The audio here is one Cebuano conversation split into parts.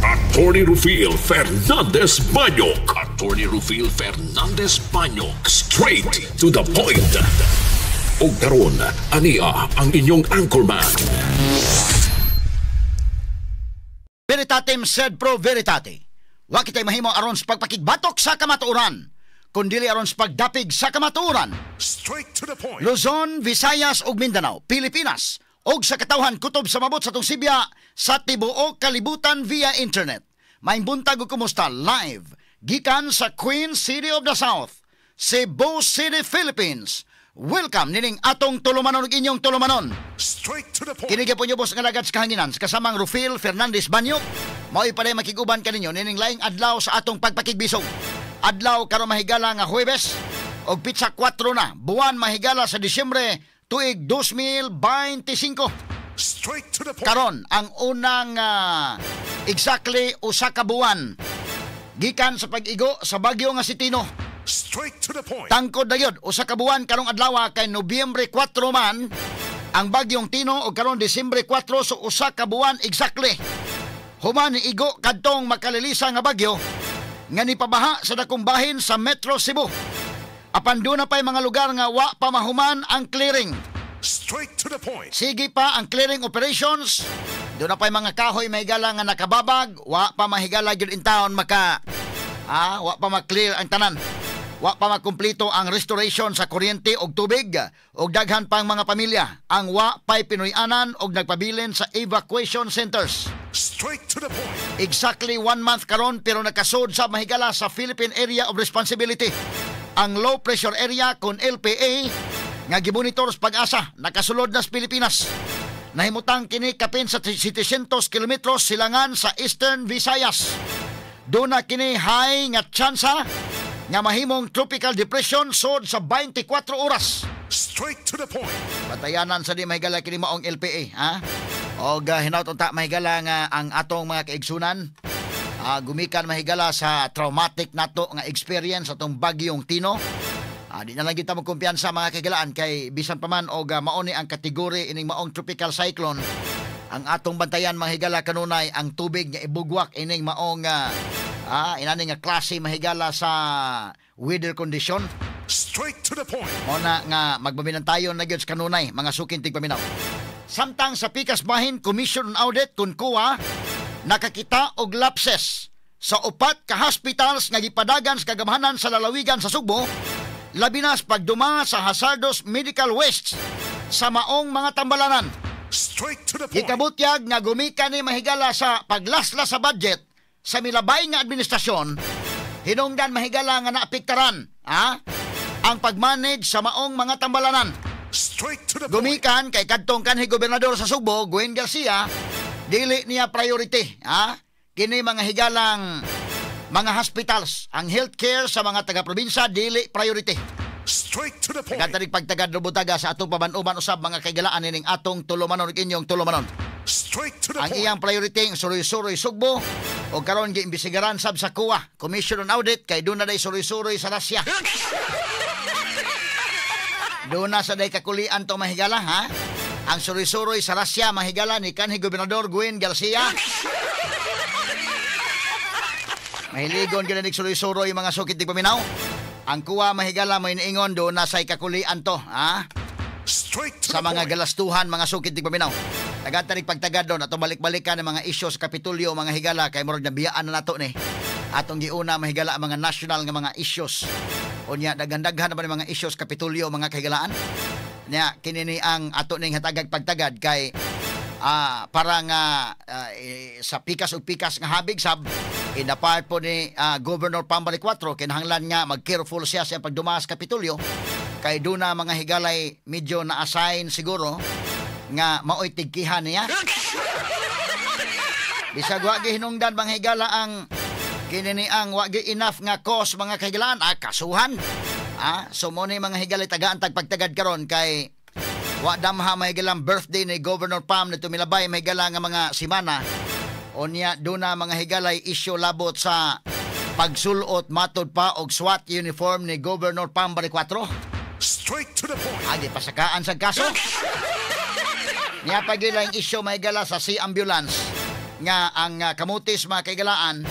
Attorney Rufil Fernandez Banyok. Attorney Rufil Fernandez Banyok. Straight to the point. Og karon, ania ang inyong anchorman. Veritatem sed pro veritate. Wa kitay mahimo aron sa pagpakigbatok sa kamatuoran, kundili aron sa pagdapig sa kamatuoran. Straight to the point. Luzon, Visayas ug Mindanao, Pilipinas ug sa katawhan kutob sa mabot sa atong sibya sa tibuok kalibutan via internet. Maayong buntag ug kumusta live gikan sa Queen City of the South, Cebu City, Philippines. Welcome nining atong tulumanon ug inyong tulumanon. Straight to the point. Kini gyapon boss nga lagad sa kahanginan sa kasamang Rufil Fernandez Banyok. Mao'y paday makig-uban kaninyo nining laing adlaw sa atong pagpakigbisog. Adlaw karon mahigala nga Huwebes og pitsa 4 na buwan mahigala sa Disyembre tuig 2025. Straight to the point. Karon ang unang exactly usa ka buwan gikan sa pag-igo sa bagyo nga si Tino. Straight to the point. Tangkod na gyud usa ka buwan karong adlaw kay Nobyembre 4 man ang bagyong Tino og karon Disyembre 4, so usa ka buwan exactly. Human igo kadtong makalilisa nga bagyo nga nipabaha sa dakong bahin sa Metro Cebu. Apan doon na pa'y mga lugar nga wa pa mahuman ang clearing. Straight to the point. Sige pa ang clearing operations. Doon na pa'y mga kahoy mahigala nga nakababag, wa pa mahigala gyud in town maka wa pa ma-clear ang tanan. Wa pa makumplito ang restoration sa kuryente og tubig og daghan pang mga pamilya ang wa pa'y Pinoy-anan og nagpabilin sa evacuation centers. Straight to the point. Exactly 1 month karon pero nakasud sa mahigala sa Philippine Area of Responsibility. Ang low pressure area kon LPA nga gimonitor sa Pag-asa nakasulod na sa Pilipinas. Nahimutang kini kapin sa 700 kilometros silangan sa Eastern Visayas. Doon na kini high nga tsansa nga mahimong tropical depression sod sa 24 oras. Straight to the point. Batayanan sa di mahigala kini maong LPA, ha? Og hinaut unta mahigala nga ang atong mga kaigsunan gumikan mahigala sa traumatic nato nga experience atong bagyong Tino. Di na lang kita magkumpiyansa mga kagilaan kay bisan pa man og mao ni ang kategory ining maong tropical cyclone. Ang atong bantayan mga higala kanunay ang tubig nga ibugwak ining maong inani nga klase mahigala sa weather condition. Straight to the point. Mao na nga magbabinan tayo na gyud sa kanunay mga suking tigpaminaw. Samtang sa pikas bahin Commission on Audit kun kuwa nakakita og lapses sa upat ka hospitals nga gipadagan sa kagamhanan sa lalawigan sa Sugbo, labi na sa pagduma sa hazardous medical wastes sa maong mga tambalanan. Straight to the point. Gikabutyag nga gumikan ni mahigala sa paglaslas sa budget sa milabay nga administrasyon, hinungdan mahigala nga naapektaran ang pagmanage sa maong mga tambalanan. Straight to the point. Gumikan kay kadtong kanhi gobernador sa Sugbo, Gwen Garcia, dili niya priority kini mga higalang mga hospitals, ang healthcare sa mga taga-probinsya dili priority. Straight to the point. Tagan pagtagad rubutaga sa atong paban-uban usab mga kaigalaan nining atong tulumanon ug inyong tulumanon. Straight to the Ang point. iyang priority ang suroy-suroy Sugbo o karon giimbestigaran sab sa COA, Commission on Audit, kay doon na day suroy-suroy sa Russia. Doon na sa day kakulian to mahigala ha. Ang suroy-suroy sa Russia mahigala ni kanhi Gobernador Gwen Garcia. Mahiligon gyud nig suroy-suroy mga sukit di paminaw. Ang kuwa mahigala may niingon doon na say kakulian to ha. Straight to Sa the mga point. galastuhan mga sukit di paminaw. Tagatarik pagtagad doon atong balik-balikan ng mga isyu sa Kapitolyo mga higala kay murag nabiyaan na nato ni. Atong giuna mahigala ang mga national nga mga issues. Unya daghan-daghan naman ang mga issues sa Kapitolyo mga kahigalaan. Nya kini ni ang ato ning hatagag pagtagad kay para nga sa pikas ug pikas nga habig sab in the part po ni Governor Pam Baricuatro kinahanglan nga mag-careful siya sa pagduma sa Kapitolyo kay doon na mga higalay medyo na-assign siguro nga maoy tigkihan niya. Bisag wa gihinungdan mga higala ang kini ni ang wa gi enough nga cause mga kahigalaan, kasuhan. So mo ni mga higalay tagaan tagpagtagad karon kay wa damha mahigalang birthday ni Governor Pam nito milabay mahigala nga mga simana. Unya doon na mga higalay isyu labot sa pagsulot matod pa og SWAT uniform ni Governor Pam Baricuatro. Straight to the point. Agi pasakaan sa kaso. Niya pagila ang isyu mahigala sa sea ambulance. Nga ang Camotes mga kaigalaan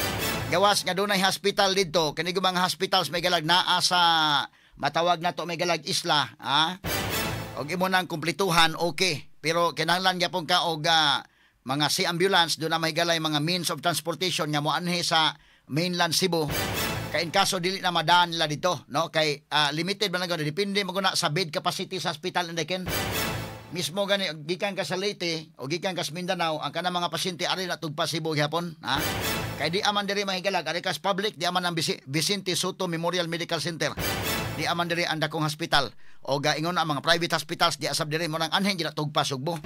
gawas nga dunay hospital didto kini mga hospitals may galag naa sa matawag nato may galag isla, ha? Og imo nang kumpletuhan, okay, pero kinahanglan gyapon ka og mga sea ambulance do na may galay mga means of transportation nga moanhi sa mainland Cebu kay in kaso dili na madaan nila dito, no? Kay limited man lang depende man guna sa bed capacity sa hospital ken mismo gani gikan ka sa Leyte o gikan ka sa Mindanao ang kanang mga pasyente ari na tugpa Cebu gyapon, ha? Kay di aman diri mahigalag ari kas public di aman ang Vicente Soto Memorial Medical Center, di aman diri ang dakong hospital o gaingon ang mga private hospitals di asab diri mo nang anhin gina tugpa Sugbo.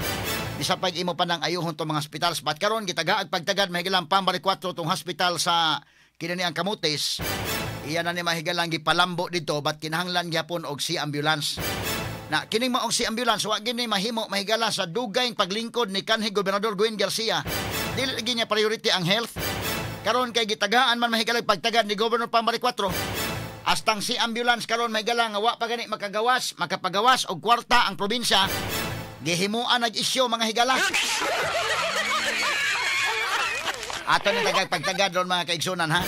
Bisa pag imo pa nang ayuhon tong mga hospitals but karon gitagaag pagtagad mahigalang Pambari 4 tong hospital sa kini ang Camotes iya na ni mahigalang gipalambo didto but kinahanglan gyapon og sea ambulance. Na kining maong si ambulance wa gini mahimo mahigala sa dugay paglingkod ni kanhi Gobernador Gwen Garcia. Dili lagi niya priority ang health. Karon kay gitagaan man mahigala pagtagad ni Governor Pambari 4. Astang si ambulance karon mahigala nga wa pa gani makagawas, makapagawas og kwarta ang probinsya. Gihimuan nag isyu mga higala. Ato ni tagag pagtagad ron mga kaigsunan, ha.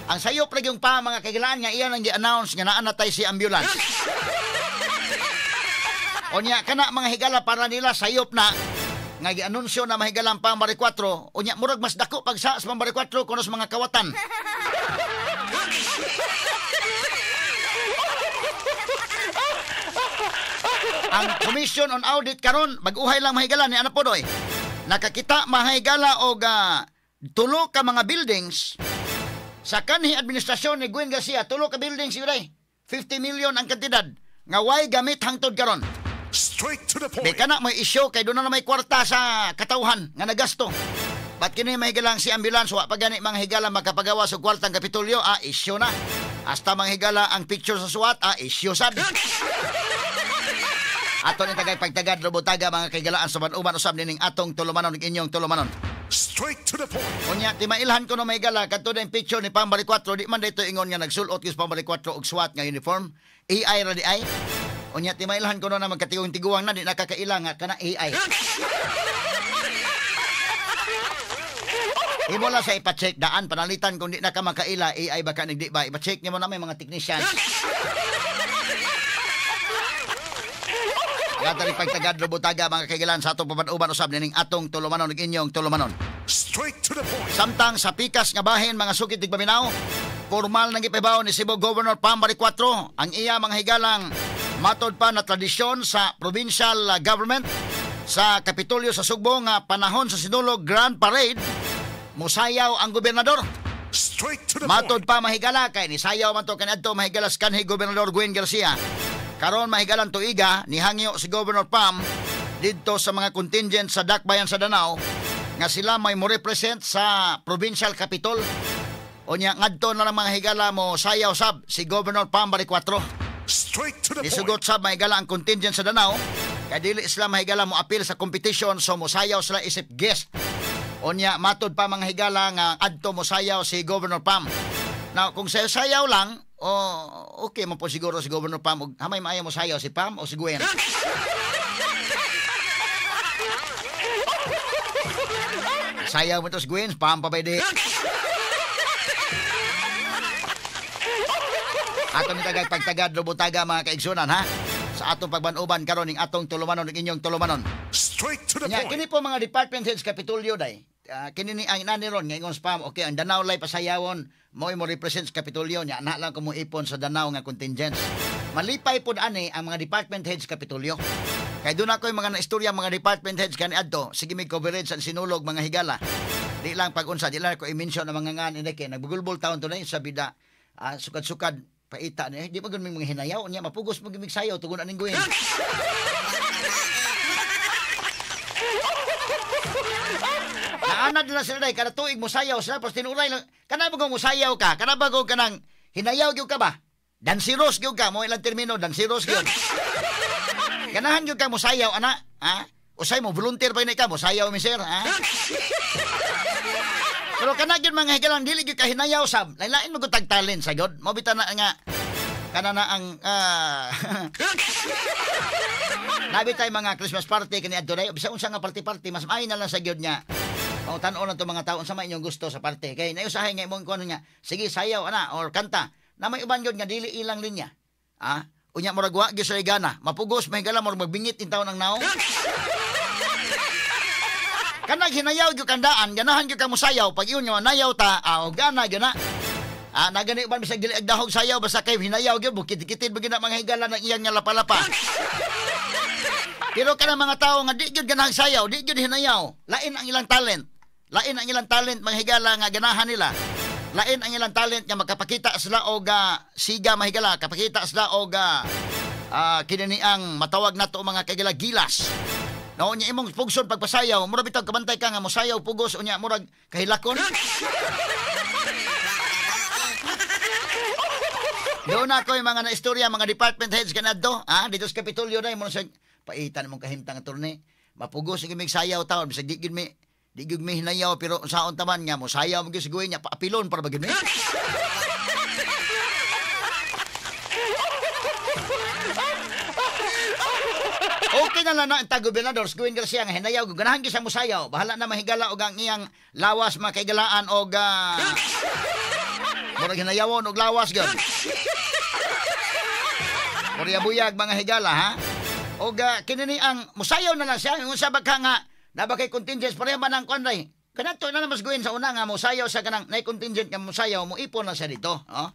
Ang sayop ra gyung pa mga kagilaan nga iya nang gi-announce nga naa na tay si ambulance. Unya kana mga higala para nila sayop na nga gianunsyo na mahigalang Pambari 4. Unya murag mas dako pag sa Pambari 4 kuno sa mga kawatan. Ang Commission on Audit karon bag-uhay lang mahigala ni ana podoy. Nakakita mahigala og tulo ka mga buildings sa kanhi administrasyon ni Gwen Garcia, tulo ka buildings yun 50 million ang kantidad nga way gamit hangtod karon. Straight to the point. May kana may isyu kay doon na may kwarta sa katawhan nga nagasto. Ba't kini may higalang si ambulance wa pa gani mga higala makapagawa sa kwartang Kapitolyo, isyu na. Hasta mga higala ang picture sa SWAT, isyu sad. Ato ni tagay pagtagad robutaga mga kaigalaan sa uban usab nining atong tulumanon ug inyong tulumanon. Straight to the point. Unya timailhan ko no may higala kadto na picture ni Pambari 4 di man dito ingon nga nagsulot gyud Pambari 4 og SWAT nga uniform. AI ra di ay. Unya timailhan ko no na magkatigong-tiguang na di nakakaila nga kana AI. Imo lang sa ipa-check daan panalitan kung di na ka makaila AI baka nigdi ba ipa-check nimo na may mga technician. Yata rin pagtagad robutaga mga kaigilan sa atong pabanuban usab nining atong tulumanon ug inyong tulumanon. Straight to the point. Samtang sa pikas nga bahin mga sukit tigpaminaw, formal nang gipahibaw ni Cebu Governor Pambari 4 ang iya mga higalang matod pa na tradisyon sa provincial government sa Kapitolyo sa Sugbo nga panahon sa Sinulog Grand Parade musayaw ang gobernador. Straight to the matod point. Pa mahigala kay nisayaw man to kaniadto mahigala sa kanhi Gobernador Gwen Garcia. Karon mahigalan tuiga nihangyo si Governor Pam didto sa mga contingent sa Dakbayan sa Danao nga sila may mo represent sa provincial capitol. Unya ngadto na lang mga higala mo sayaw sab si Governor Pam Bari 4. Straight to the Nisugot point. Sab mahigala ang contingent sa Danao kay dili sila mahigala mo appeal sa competition so mosayaw sila isip guest. Unya matod pa mga higala nga adto mosayaw si Governor Pam. Now kung sayaw lang, oh, okay man po siguro si Governor Pam. Og hamay maayo mo sayaw si Pam o si Gwen. Sayaw mo to si Gwen, Pam pa ba di? Ato ni tagag pagtagad lubutaga mga kaigsunan, ha? Sa atong pagbanuban karon ning atong tulumanon ug inyong tulumanon. Straight to the Nya, point. kini po mga department heads Kapitolyo day. Kini ni ang inani ron nga ingon spam, okay, ang Danao lay pasayawon mo mo represent sa Kapitolyo nya na lang ko mo ipon sa Danao nga contingents. Malipay pod ani ang mga department heads Kapitolyo. Kay doon ako yung mga naistorya mga department heads kani adto, sige may coverage sa Sinulog mga higala. Di lang pag-unsa, di lang ko i-mention ang mga ngan ini kay nagbugulbol taon to na sa bida. Sukad-sukad paita ni, di pa gud may mga hinayaw nya mapugos mo gimig sayaw tugon aning guhin. Naanad na sila day kada tuig mosayaw sila pas tinuray lang kana ba mosayaw ka kana ba kanang hinayaw gyud ka ba dansiros gyud ka mo ilang termino dansiros gyud ganahan gyud ka mosayaw ana ha usay mo volunteer pa ni ka mosayaw mi sir ha pero kana gyud mga higalang dili gyud ka hinayaw sab lain-lain mo gyud tag talent sa gyud mo bita na nga kana na ang nabi tay mga Christmas party kani adto day bisa unsa nga party-party mas maayo na lang sa gyud nga Pangutan-on na to mga tao unsa may inyong gusto sa parte. Kay naiusahay nga imong kuno nga, sige sayaw ana or kanta. Na may uban gyud nga dili ilang linya. Ah, unya murag wa gyud sa gana. Mapugos mahigala murag magbingit in taon ang naong. Kanag hinayaw gyud kandaan, ganahan gyud ka mosayaw pag iyon nga nayaw ta, ah, og gana gyud na. Ah, nagani uban bisag dili agdahog sayaw basta kay hinayaw gyud bukid-kitid ba gyud na mga higala ng iyang nga lapa-lapa. Pero kanang mga tawo nga di gyud ganahan sayaw, di gyud hinayaw, lain ang ilang talent. Lain ang ilang talent mga higala nga ganahan nila. Lain ang ilang talent nga makapakita sila og siga mahigala, kapakita sila og kini ang matawag nato mga kagila gilas. No, unya imong pugson pagpasayaw, murag bitaw kabantay ka nga mosayaw pugos unya murag kahilakon. Doon ako yung mga naistorya, mga department heads kanadto, ah, dito sa Kapitolyo na mo sa paitan mong kahimtang turne. Mapugos sige mig sayaw taon bisag di gyud mi di gyud mi hinayaw pero unsaon taman nga mo sayaw mo gyud siguin niya paapilon para ba gyud mi. Okay na lang na ang tag-gobernador, Gwen Garcia nga hinayaw, ganahan gyud siya mosayaw. Bahala na mahigala og ang iyang lawas mga kaigalaan og murag hinayawon og lawas gyud. Murag buyag mga higala ha. Og kini ni ang mosayaw na lang siya unsa ba ka nga na ba kay contingent pareha man ang kuan ray. Kanadto na mas guin sa una nga mosayaw sa kanang nay contingent nga mosayaw mo ipon na siya dito, oh.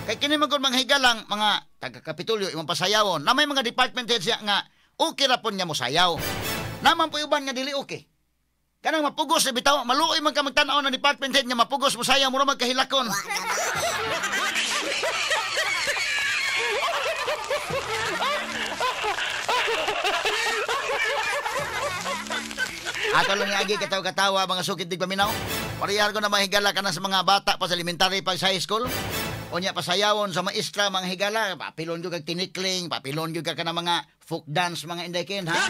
Kay kini man gud mga higalang mga taga-Kapitolyo imong pasayawon na may mga department heads siya nga okay ra pon nga mosayaw. Naman po uban nga dili okay. Kanang mapugos na bitaw, maluoy man ka magtan-aw ng department head nga mapugos mosayaw mura magkahilakon. Ato lang agi katawa-katawa mga sukit dig paminaw. Parehar ko na mahigala ka na sa mga bata pa sa elementary pa sa high school. Unya pasayawon sa maestra mga higala, papilon gyud kag tinikling, papilon gyud ka kana mga folk dance mga indayken ha.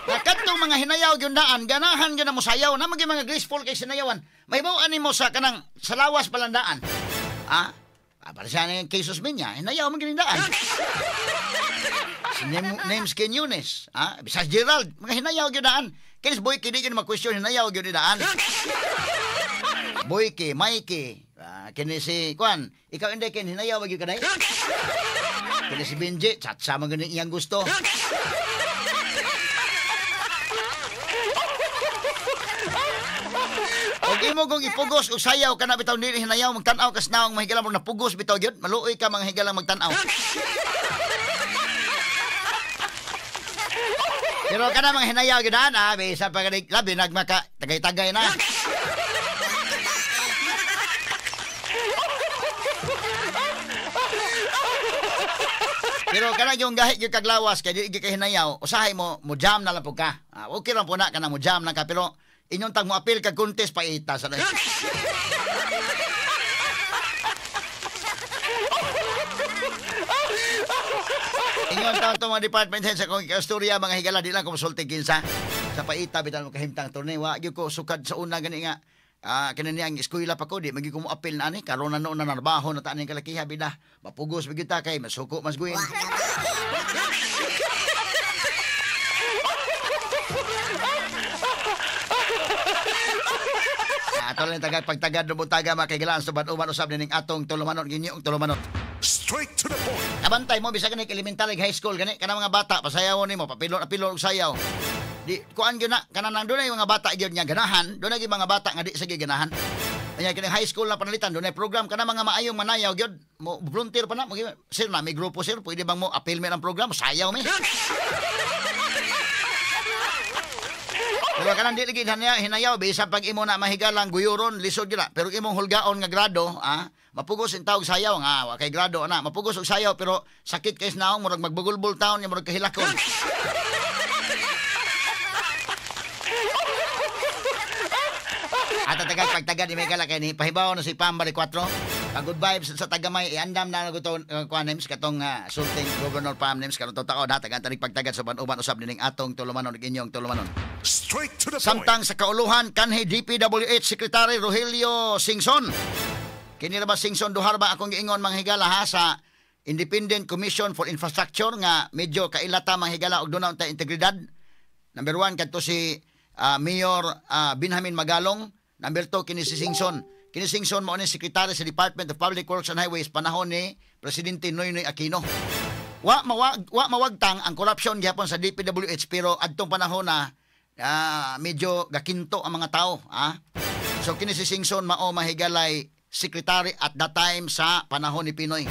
Nakadtong mga hinayaw gyud daan, ganahan gyud na mosayaw, na mga graceful kay sinayawan. Mahibaw-an nimo sa kanang sa lawas palandaan. Ah, para sa nang cases minya, hinayaw man gyud daan. Si Names Quiñones, ah, sa Gerald, mga hinayaw gyud daan. Kinis Boyke di gyud ma-question hinayaw gyud daan. Boyke, Mikey, kini si Kwan, ikaw hindi kin hinayaw gyud kaday. Kini si Benji, tsatsa man gyud iyang gusto. Og imo kung ipugos og sayaw kana bitaw dili hinayaw magtan-aw kas naong mahigala mo napugos bitaw gyud, maluoy ka mga higala magtan-aw. Pero kana mga hinayaw gyud ana, bisan pa gani labi nagmaka tagay-tagay na. Pero kana yung gahi gyud kaglawas kay dili gyud kay hinayaw, usahay mo mo jam na lang pud ka. Ah, okay lang po na kana mo jam na ka pero inyong tag mo apil kag contest paita sa na. Ingon taon to mga department heads sa akong istorya mga higala di lang ko mosulti kinsa sa paita bitan mo kahimtang torneo wa gyud ko sukad sa una gani nga kini niyang eskwela pa ko di magyud ko mo apil na ani karon na noon na narbaho na ta aning kalakiha bida mapugos magyud ta kay masuko mas guin. Ato lang tagad pagtagad buntaga mga kaigalaan sa uban usab nining atong tulumanon ginyong tulumanon. Straight to the point. Kabantay mo bisag gani elementary high school gani kanang mga bata pasayawon nimo papilon-apilon og sayaw. Di kuan gyud na kanang nang dunay mga bata gyud nga ganahan, dunay gyud mga bata nga di sige ganahan. Anya kini high school na panalitan dunay program kanang mga maayong manayaw gyud mo volunteer pa na mo sir na may grupo sir pwede bang mo appeal mi ang program sayaw mi. Pero kanang di lagi hinayaw bisan pag imo na mahigalang guyuron lisod gyud na pero imong hulgaon nga grado mapugos in tawag sayaw nga wa kay grado na mapugos og sayaw pero sakit kay naong murag magbugulbul taon murag kahilakon. At tagad pagtagad ni Mega kay ni pahibaw na si Pam Bari 4. Pag good vibes sa tagamay iandam na naguto kuan names katong sulting Governor Pam names karon tao na tagan tanig pagtagad sa uban usab nining atong tulumanon ug inyong tulumanon. Straight to the point. Samtang sa kauluhan kanhi DPWH Secretary Rogelio Singson. Kini ra ba Singson duhar ba akong giingon mga higala ha sa Independent Commission for Infrastructure nga medyo kailata mga higala og dunay ta integridad. Number 1 kadto si Mayor Benjamin Magalong, number 2 kini si Singson. Kini Singson mao ni secretary sa Department of Public Works and Highways panahon ni Presidente Noynoy Aquino. Wa mawagtang ang corruption gihapon sa DPWH, pero adtong panahon na medyo gakinto ang mga tao, ah. So kini si Singson mao, mahigalay, secretary at that time sa panahon ni PNoy.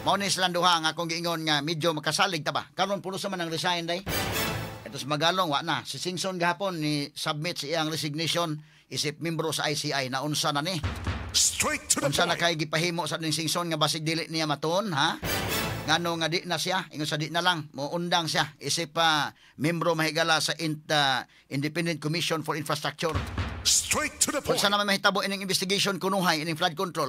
Mao ni silang duha nga akong giingon nga medyo makasalig ta ba. Karon pulos naman ang resign day. Ito sa Magalong, wa na. Si Singson gahapon ni submit sa iyang resignation isip membro sa ICI na unsa na ni. Straight to the Unsa na point. kay gipahimo sa ning Singson nga basig dili niya matuon, ha? Ngano nga di na siya, ingon sa di na lang, mo undang siya isip pa membro, mahigala, sa Independent Commission for Infrastructure. Straight to the Kung point. sa naman mahitabo ining investigation kunuhay ining flood control.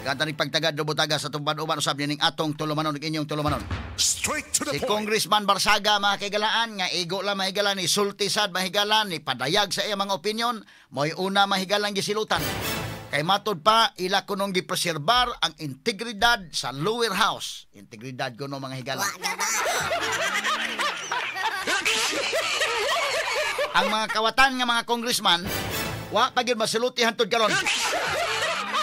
Ganta ning pagtagad butaga sa tubad uban usab nining atong tulumanon ug inyong tulumanon. Straight to the Si point. Congressman Barsaga, mga kaigalaan, nga igo lang, mahigala, ni sulti sad, mahigala, ni padayag sa iya mga opinion, mo'y una, mahigalang, gisilutan. Kay matod pa, ila kunong gipreserbar ang integridad sa lower house. Integridad kuno, mga higala. Ang mga kawatan nga mga congressman, wa pa gyud masulti hantod karon.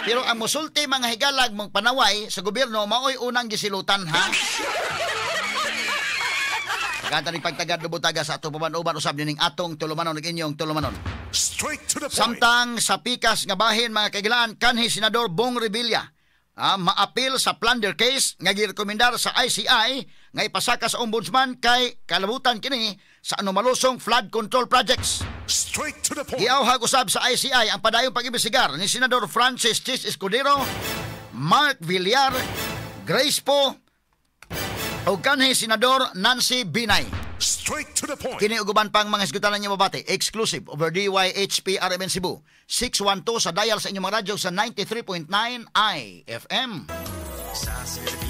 Pero ang musulti, mga higalag, mong panaway sa gobyerno, maoy unang gisilutan, ha. Pagkanta ni pagtagad lubutaga sa atong paban-uban usab nining atong tulumanon ug inyong tulumanon. Straight to the point. Samtang sa pikas nga bahin, mga kaigilaan, kanhi Senador Bong Revilla maapil sa plunder case nga girekomendar sa ICI nga ipasaka sa ombudsman kay kalabutan kini sa anomalosong flood control projects. Straight to the point. Giawhag usab sa ICI ang padayong pag-imbestigar ni Senador Francis Chis Escudero, Mark Villar, Grace Poe ug kanhi Senador Nancy Binay. Straight to the point. Kini ug uban pang mga hisgutan niyo mabati exclusive over DYHP RMN Cebu 612 sa dial sa inyong mga radyo sa 93.9 IFM. Sa serbisyo.